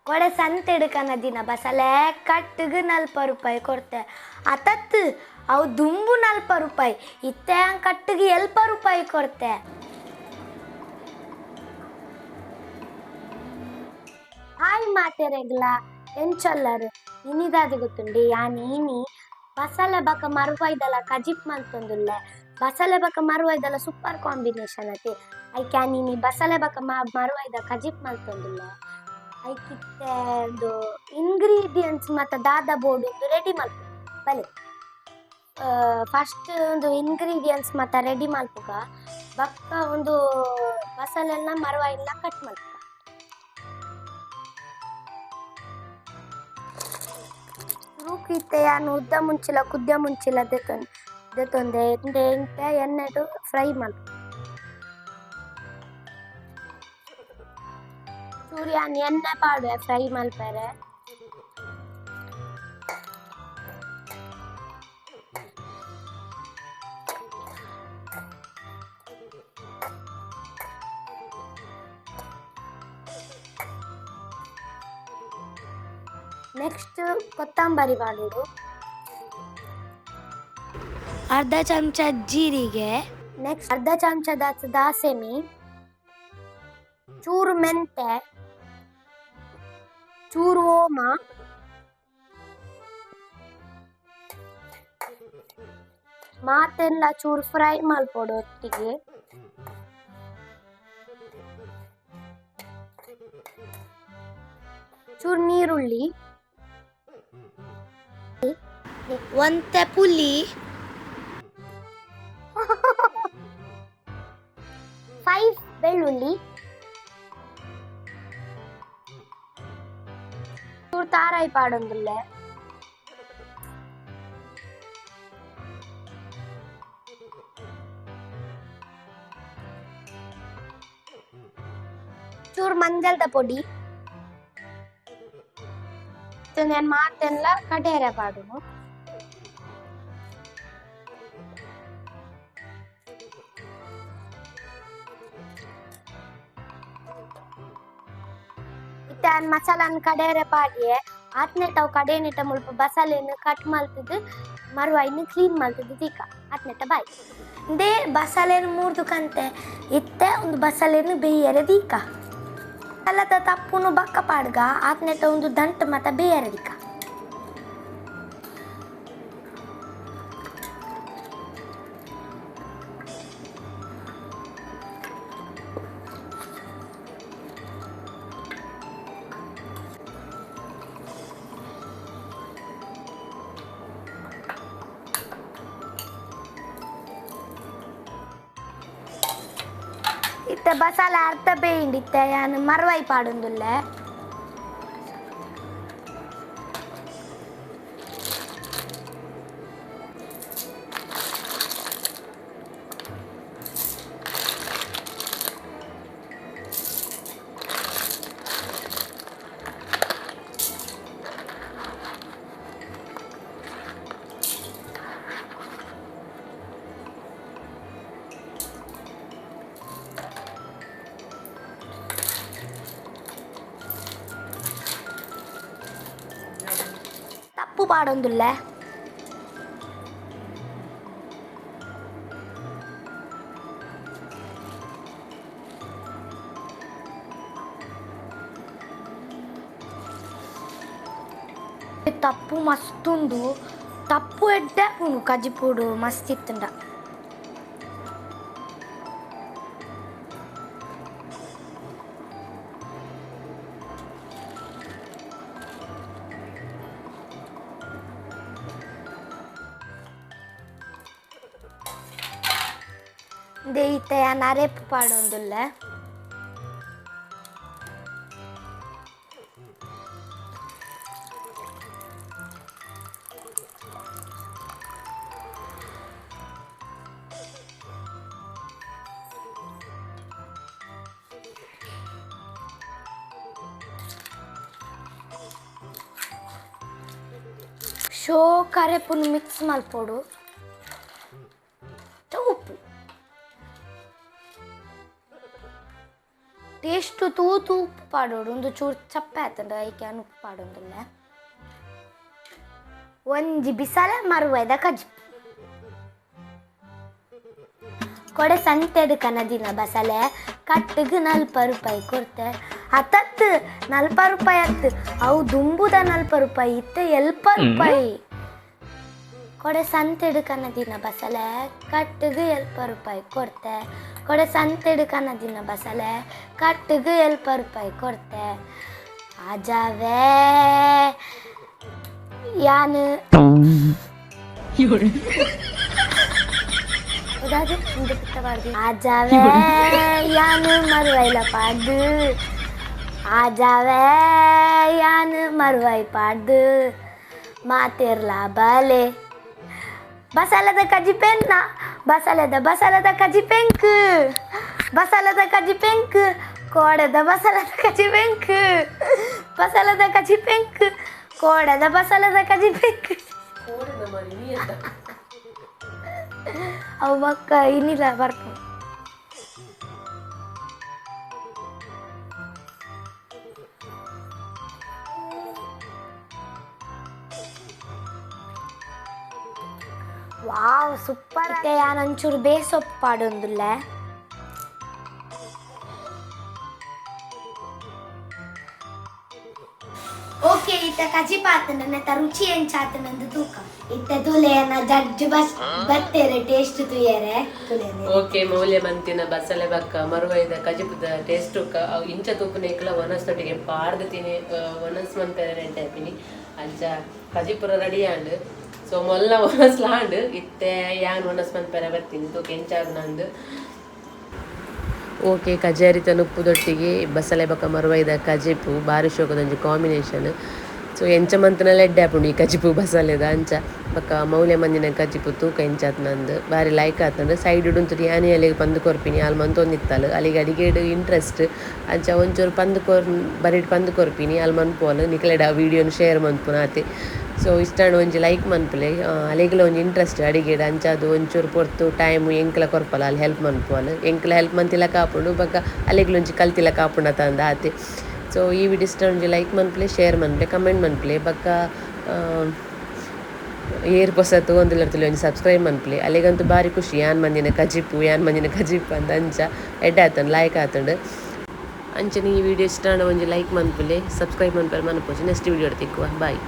ಕೊಡೆ ಸಂತೆಡು ಕನದಿನ ಬಸಲೆ ಕಟ್ಟಿಗೆ 40 ರೂಪಾಯಿ ಕೊಡ್ತೆ. ಅತತ್ತು ಅವು ದುಂಬು 40 ರೂಪಾಯಿ, ಇತ್ತೆ ಕಟ್ಟಿಗೆ 70 ರೂಪಾಯಿ ಕೊಡ್ತೆ. ಹಾಯ್ ಮಾತೆರೆಗ್ಲ ಎಂಚೊಲ್ಲರು ಇನಿದಾದ ಗೊತ್ತುಂಡಿ ಯಾನ್ ಇನಿ ಬಸಲೆ ಬಕ ಮರುವಾಯ್ದಲ ಕಜಿಪ್ ಮಲ್ತೊಂದುಲ್ಲೆ. ಬಸಲೆ ಬಕ ಮರುವಾಯ್ದಲ ಸೂಪರ್ ಕಾಂಬಿನೇಷನ್ ಅತಿ. ಐಕ್ ಯಾನ್ ಇನಿ ಬಸಲೆ ಬಕ ಮರುವಾಯ್ದ ಕಜಿಪ್ ಮಲ್ತೊಂದುಲ್ಲೆ. ಐಕಿತ್ತೆ ಒಂದು ಇಂಗ್ರೀಡಿಯೆಂಟ್ಸ್ ಮತ್ತು ದಾದ ಬೋರ್ಡ್ ಒಂದು ರೆಡಿ ಮಲ್ಪು ಬಲೆ. ಫಸ್ಟ್ ಒಂದು ಇಂಗ್ರೀಡಿಯೆಂಟ್ಸ್ ಮತ್ತು ರೆಡಿ ಮಲ್ಪುಗ ಬಕ್ಕ ಒಂದು ಬಸಲೆಲ್ಲ ಮರುವಾಯಿಲ್ಲ ಕಟ್ ಮಲ್ಪುಗ. ಸುರುಕು ಯಾನ್ ಉದ್ದ ಮುಂಚಿಲ ಕುದ್ಯ ಮುಂಚಿಲ ದೆತೊಂದೆ ಇಂತೆ ಎಣ್ಣೆಡು ಫ್ರೈ ಮಲ್ಪು. ಚೂರು ಯಾನ್ ಎಣ್ಣೆ ಪಾಡುವೆ ಫ್ರೈ ಮಲ್ಪೆರೆ. ನೆಕ್ಸ್ಟ್ ಕೊತ್ತಂಬರಿ ಪಾಡೋಡು, ಅರ್ಧ ಚಮಚ ಜೀರಿಗೆ, ನೆಕ್ಸ್ಟ್ ಅರ್ಧ ಚಮಚ ದಾಸೆಮಿ, ಚೂರು ಮೆಂತೆ, ಚೂರು ಓಮ, ಮಾತೆಲ್ಲ ಚೂರು ಫ್ರೈ ಮಲ್ಪೊಡು ಒಟ್ಟಿಗೆ. ಚೂರು ನೀರುಳ್ಳಿ, ಒಂತೆ ಪುಲಿ, 5 ಬೆಳ್ಳುಳ್ಳಿ, ಚೂರು ತಾರಾಯಿ ಪಾಡೊಂದುಲ್ಲೆ, ಚೂರು ಮಂಜಲ್ದ ಪೊಡಿ, ನಾನು ಮಾತೆಲ್ಲ ಕಡೆಯರೆ ಪಾಡುನು. ಇತ್ತೆ ಮಸಾಲಾನ್ ಕಡೆಯರೆ ಪಾಡಿಯೆ ಆತ್ನೆಟ ಅವು ಕಡೆನಿಟ ಮುಲ್ಪ ಬಸಲೆನ್ ಕಟ್ ಮಲ್ತದು ಮರುವಾಯಿನ ಕ್ಲೀನ್ ಮಲ್ತದು ದೀಕ ಆತ್ನೆಟ ಬಾಯ್. ಇಂದೇ ಬಸಲೆನ್ ಮೂರ್ದು ಕಂತೆ ಇತ್ತೆ ಒಂದು ಬಸಲೆನ್ ಬೇಯರೆ ದೀಕ. ಅಲ್ಲದ ತಪ್ಪುನು ಬಕ್ಕ ಪಾಡ್ಗ ಆತ್ನೆಟ ಒಂದು ದಂಟು ಮತ ಬೇಯರೆ ದೀಕ. ಇತ್ತೆ ಬಸಾಲೆ ಅರ್ಧ ಬೇಯಿಂಡ್ ಇತ್ತೆ ಯಾನ್ ಮರ್ವಾಯಿ ಪಾಡೊಂದುಲ್ಲೆ. ತಪ್ಪು ಪಾಡೊಂದುಲ್ಲೆ. ತಪ್ಪು ಮಸ್ತುಂಡು, ತಪ್ಪು ಎಡ್ಡೆ ಉಂಡು ಕಜಿಪುಡು ಮಸ್ತ್ ಇತ್ತುಂಡ. ಇತ್ತೆ ಯಾನ್ ಅರೆಪು ಪಾಡೊಂದುಲ್ಲೆ. ಶೋಕ್ ಅರೆಪುನು ಮಿಕ್ಸ್ ಮಲ್ಪೊಡು. ಉಪ್ಪು. ಟೇಸ್ಟ್ ತೂತು ಉಪ್ಪು ಪಾಡೋಡು ಒಂದು ಚೂರು ಚಪ್ಪೆ ಆತಂಡ ಐಕೆ ಉಪ್ಪು ಪಾಡೊಂದಿಲ್ಲ ಒಂಜಿ ಬಿಸಲೆ ಮರುವೈದ ಕಜಿಪು ಕೊಡೆ ಸಂತೆದ ಕನದಿನ ಬಸಲೆ ಕಟ್ಟಿಗೆ 40 ರೂಪಾಯಿ ಕೊಡ್ತೆ ಹತ್ತತ್ತು 40 ರೂಪಾಯಿ ಹತ್ತು ಅವು ದುಂಬುದ 40 ರೂಪಾಯಿ ಇತ್ತೆ 70 ರೂಪಾಯಿ ಕೊಡೆ ಸಂತೆಡು ಕನದಿನ ಬಸಲೆ ಕಟ್ಟಿಗೆ 70 ರೂಪಾಯಿ ಕೊಡ್ತೆ ಕೊಡೆ ಸಂತೆಡು ಕನದಿನ ಬಸಲೆ ಕಟ್ಟಿಗೆ 70 ರೂಪಾಯಿ ಕೊಡ್ತೆ ಅಜವೇ ಯಾನು ಆಜಾವೇ ಯಾನು ಮರುವೈಲ ಪಾಡ್ದು ಆಜಾವೇ ಯಾನು ಮರುವೈ ಪಾಡ್ದು ಮಾತಿರ್ಲಾ ಬಲೆ ಬಸಲದ ಕಜಿಪೆನ್ನ ಬಸಲದ ಬಸಲದ ಕಜಿಪೆಂಕ್ ಬಸಲದ ಕಜಿಪೆಂಕ್ ಕೋಡದ ಬಸಲದ ಕಜಿಪೆಂಕ್ ಬಸಲದ ಕಜಿಪೆಂಕ್ ಕೋಡದ ಬಸಲದ ಕಜಿಪೆಂಕ್ ಅವು ಬಕ್ಕ ಇನ್ನಿಲ್ಲ ಬರ್ಪು ವಾವ್ ಸೂಪರ್ ಯಾನ್ ಒಂಚೂರು ಬೇಸೊಪ್ಪು ಪಾಡೊಂದುಲ್ಲೆ ಓಕೆ ಇತ್ತ ಕಜಿಪ ಆತನ ನೆತ್ತ ರುಚಿ ಎಂಚಾತನಂದು ತೂಕ ಇತ್ತ ತುಲೇನ ಜಡ್ಜ್ ಬಸ್ ಬತ್ತೇರೆ ಟೇಸ್ಟ್ ತುಯರೆ ತುಲೇನೆ ಓಕೆ ಮೌಲ್ಯ ಮಂತಿನ ಬಸಳೆ ಬಕ್ಕ ಮರುವೈದ ಕಜಿಪುದ ಟೇಸ್ಟ್ ಇಂಚ ತೂಪುನ ಇಕ್ಲ ಒನಸ್ತೊಟ್ಟಿಗೆ ಪಾಡ್ದು ತಿನಿ ಒನಸ್ ಮಂಪೆರೆ ನೆಂಟೆ ಅಂಚ ಕಜಿಪುರ ರೆಡಿ ಆಂಡ್ ಸೊ ಮೊಲ್ಲ ಒನಸ್ ಲಾಂಡ್ ಇತ್ತೆ ಯಾನ್ ಒನಸ್ ಮನ್ಪೆರೆ ಬರ್ತೀನಿ ತೂಕ ಎಂಚಾದ್ ನಂದು. ಓಕೆ ಕಜಾರಿ ಉಪ್ಪುದೊಟ್ಟಿಗೆ ಬಸಳೆ ಬಕ್ಕ ಮರುವೈದ ಕಜಿಪು ಬಾರಿ ಶೋಕದೊಂಜಿ ಕಾಂಬಿನೇಷನ್. ಸೊ ಎಂಚ ಮಂತನೆಲ್ಲ ಎಡ್ಡೆ ಆಪುಂಡು ಈ ಕಜಿಪು ಬಸಲೆದ ಅಂಚ ಬೊಕ್ಕ ಮೌಲ್ಯ ಮಂದಿನ ಕಜಿಪು ತೂಕ ಎಂಚಾತ್ ನಂದು ಬಾರಿ ಲೈಕ್ ಆತಂಡು. ಸೈಡ್ ಉಂತುದು ಯಾನಿ ಅಲ್ಲಿಗೆ ಪಂದು ಕೊರ್ಪಿನಿ ಆಲ್ ಮಂತೊಂದಿತ್ತಲ್ ಅಲ್ಲಿಗೆ ಅಡಿಗೆಡ್ ಇಂಟ್ರೆಸ್ಟ್ ಅಂಚ ಒಂಚೂರು ಪಂದು ಕೊರ್ ಬರಿಟ್ ಪಂದು ಕೊರ್ಪಿನಿ ಆಲ್ ಮನ್ಪುವಲ್ ನಿಕ್ಲೆಡ ವೀಡಿಯೋನು ಶೇರ್ ಮನ್ಪುನ ಆತೆ. ಸೊ ಇಷ್ಟಾಂಡ ಒಂಜಿ ಲೈಕ್ ಮನ್ಪುಲೆ ಅಲೆಗ್ಲ ಒಂಜಿ ಇಂಟ್ರೆಸ್ಟ್ ಅಡಿಗೆಡ್ ಅಂಚ ಅದು ಒಂಚೂರು ಪೊರ್ತು ಟೈಮು ಎಂಕ್ಲ ಕೊರ್ಪಲ ಅಲ್ಲಿ ಹೆಲ್ಪ್ ಮನ್ಪುವಲ್ ಎಂಕ್ಲ ಹೆಲ್ಪ್ ಮಂತಿಲ ಕಾಪುಂಡು ಬೊಕ್ಕ ಅಲೆಗ್ಲ ಒಂಜಿ ಕಲ್ತಿಲ ಕಾಪುಂಡು ಅತಂದ ಆತೆ. ಸೊ ಈ ವಿಡಿಯೋ ಇಷ್ಟ ಒಂಜಿ ಲೈಕ್ ಮನ್ಪುಲೆ ಶೇರ್ ಮನ್ಪುಲೆ ಕಮೆಂಟ್ ಮನ್ಪುಲೆ ಬೊಕ್ಕ ಏರ್ ಪೊಸ ತೂವೊಂದುಲ್ಲರ್ತುಲೆ ಒಂಜಿ ಸಬ್ಸ್ಕ್ರೈಬ್ ಮನ್ಪುಲೆ ಅಲೆಗಂತೂ ಬಾರಿ ಖುಷಿ ಯಾನ್ ಮಂದಿನ ಕಜಿಪು ಯಾನ್ ಮಂದಿನ ಕಜಿಪು ಅಂದ್ ಅಂಚ ಎಡ್ಡೆ ಆತಂಡು ಲೈಕ್ ಆತಂಡು. ಅಂಚನೆ ಈ ವಿಡಿಯೋ ಇಷ್ಟ ಒಂಜಿ ಲೈಕ್ ಮನ್ಪುಲೆ ಸಬ್ಸ್ಕ್ರೈಬ್ ಮನ್ಪುಲೆ ಮನ್ಪೊಚಿ ನೆಕ್ಸ್ಟ್ ವಿಡಿಯೋ ತಿಕ್ಕುವ ಬಾಯ್.